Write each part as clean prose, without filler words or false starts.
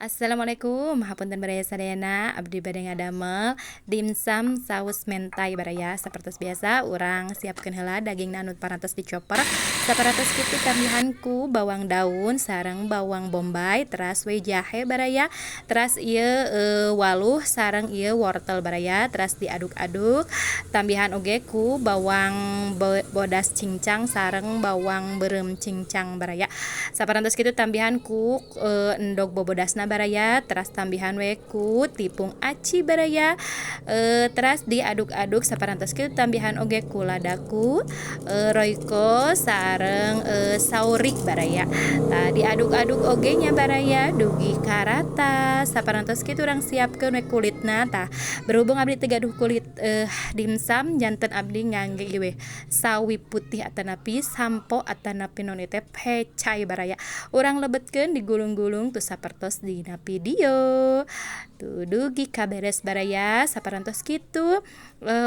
Assalamualaikum, hapunten baraya sadayana, abdi bade ngadamel dimsum saus mentai baraya. Sapertos biasa urang siapkeun heula dagingna anu parantos dicoper. Saparantos kitu tambihan ku bawang daun sareng bawang bombay, teras we jahe baraya, teras ieu waluh sareng ieu wortel baraya, teras diaduk-aduk. Tambihan oge ku bawang bodas cincang sareng bawang beureum cincang baraya. Saparantos kitu tambihan ku endog bobodasna baraya, teras tambihan we ku tipung aci baraya, teras diaduk-aduk. Saparantos kitu tambihan oge ku ladaku, Royco sareng sauri baraya. Tah, diaduk-aduk oge nya baraya dugi karata. Saparantos kitu urang siapkeun we kulitna. Tah, berhubung abdi teu gaduh kulit dimsum, janten abdi ngangge ieu we sawi putih atanapi sampo atanapi naon ieu teh pecai baraya. Urang lebetkeun, digulung-gulung tuh sapertos dina video tuh dugi ka beres baraya. Saparantos kitu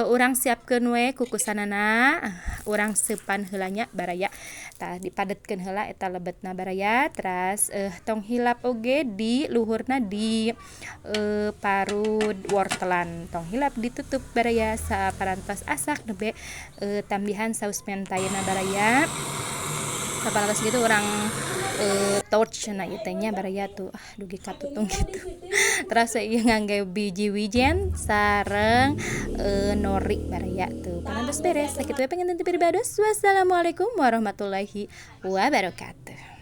urang siapkeun we kukusanana, urang seupan heula nya baraya. Tah, dipadetkeun heula eta lebetna baraya, teras tong hilap oge di luhurna di parud wortelan, tong hilap ditutup baraya. Saparantos asak nembe tambihan saus mentayna baraya. Saparantos kitu urang torch na ieu teh nya baraya. Tuh, ah, dugi katutung kitu. Teras ieu ngangge biji wijen sareng nori baraya. Tuh, parantos beres. Sakitu we panginten ti pribados. Wassalamualaikum warahmatullahi wabarakatuh.